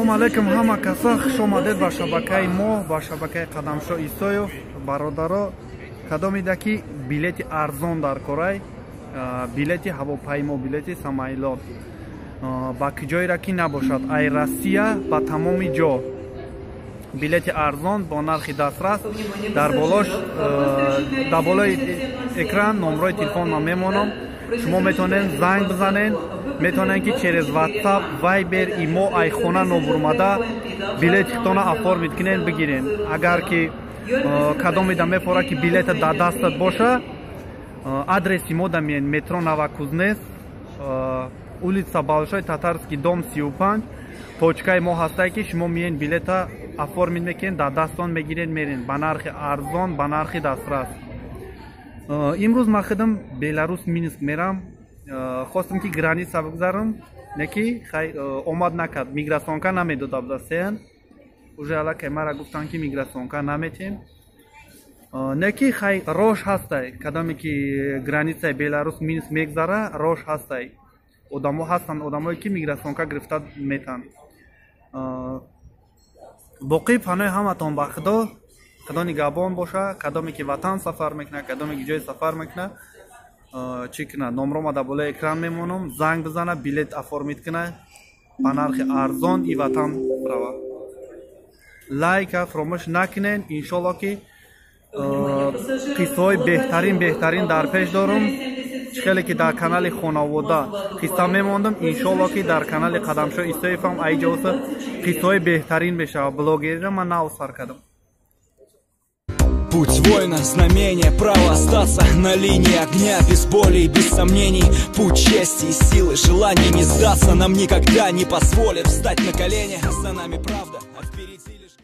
Ассалому алайкум, ҳама каса, хуш омадед ба шабакаи мо, ба шабакаи Қадамшо Исоев. Бародаро, кадомида ки билети арзон дар корай, билети ҳавопаймо, билети самолёт, ба куҷоеро ки набошад, ай Россия ба тамоми ҷо билети арзон бо нархи дастрас. Дар болош, дар болои экран номрои телефонма мемонам, шумо метавонед занг бизанед, метавонед ки через WhatsApp, Viber, имо ай хона нобурмада билети худтона оформить кунед, бигирен. Агар ки кадомида мефора ки билета дар дастат боша, адреси мо да миен: метро Новокузнецк, улица Большой Татарский, дом 35, точкаи мо ҳастае, ки шумо миен, билета оформить мекунед, дар дастон мегиред, мерен ба нархи арзон, ба нархи дастрас. Имрӯз ман худам Беларус, Минск мерам. Хостам ки граница бигзарам, не ки хай омад накард, миграционка намедода будастен. Уже аллакай мара гуфтанд, ки миграционка наметем, не ки хай рош ҳастай. Кадоме ки границаи Беларус, Минск мегзара, рош ҳастай, одамо ҳастанд, одамое ки миграционка гирифта метанд. Боқӣ панои ҳаматон ба Худо, Худо нигаҳбон боша. Кадоме ки ватан сафар мекунад, кадоме ки ҷои сафар мекунад, чӣ кунад, номрома дар болои экран мемонам, занг бизана, билет оформить кунад, ба нархи арзон и ватан рава. Лайка фаромӯш накунед. Иншолло ки қиссаҳои беҳтарин, беҳтарин дар пеш дорум. Чӣ хеле ки дар канали Хонавода қисса мемондам, иншолло ки дар канали Қадамшо Исоевам айҷоса қиссаҳои беҳтарин мешавад. Блогерира ман нав сар кардам. Путь воина, знамение, право остаться на линии огня. Без боли и без сомнений. Путь чести и силы, желание не сдаться. Нам никогда не позволят встать на колени. За нами правда, а впереди лишь.